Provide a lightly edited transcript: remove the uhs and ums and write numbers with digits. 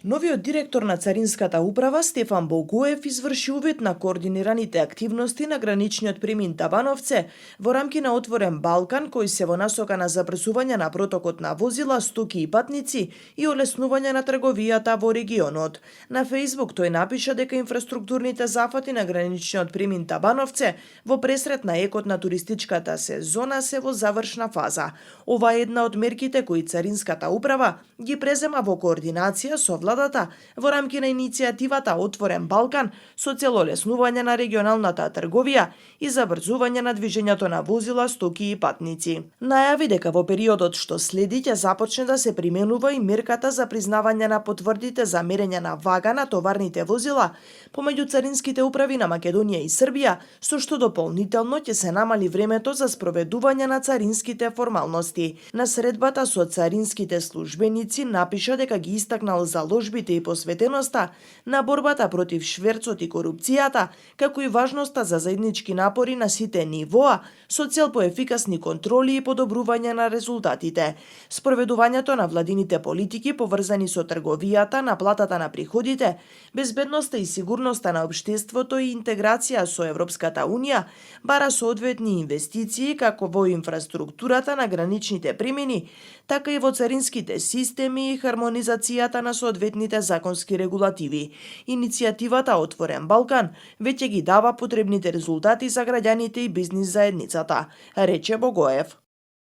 Новиот директор на Царинската управа Стефан Богоев изврши увид на координираните активности на граничниот премин Табановце во рамки на Отворен Балкан, кои се во насока на забрзување на протокот на возила, стоки и патници и олеснување на трговијата во регионот. На Фејсбук тој напиша дека инфраструктурните зафати на граничниот премин Табановце во пресрет на екот на туристичката сезона се во завршна фаза. Ова е една од мерките кои Царинската управа ги презема во координација со владата во рамки на иницијативата Отворен Балкан со цел олеснување на регионалната трговија и забрзување на движењето на возила, стоки и патници. Најави дека во периодот што следи ќе започне да се применува и мерката за признавање на потврдите за мерење на вага на товарните возила помеѓу царинските управи на Македонија и Србија, со што дополнително ќе се намали времето за спроведување на царинските формалности. На средбата со царинските службеници напиша дека ги истакнал заложбите и посветеноста на борбата против шверцот и корупцијата, како и важноста за заеднички напори на сите нивоа со цел поефикасни контроли и подобрување на резултатите. Спроведувањето на владините политики поврзани со трговијата, наплатата на приходите, безбедноста и сигурноста на општеството и интеграција со Европската Унија бара соодветни инвестиции како во инфраструктурата на граничните премини, така и во царинските системи и хармонизацијата на соодветните законски регулативи. Иницијативата Отворен Балкан веќе ги дава потребните резултати за граѓаните и бизнис заедницата, рече Богоев.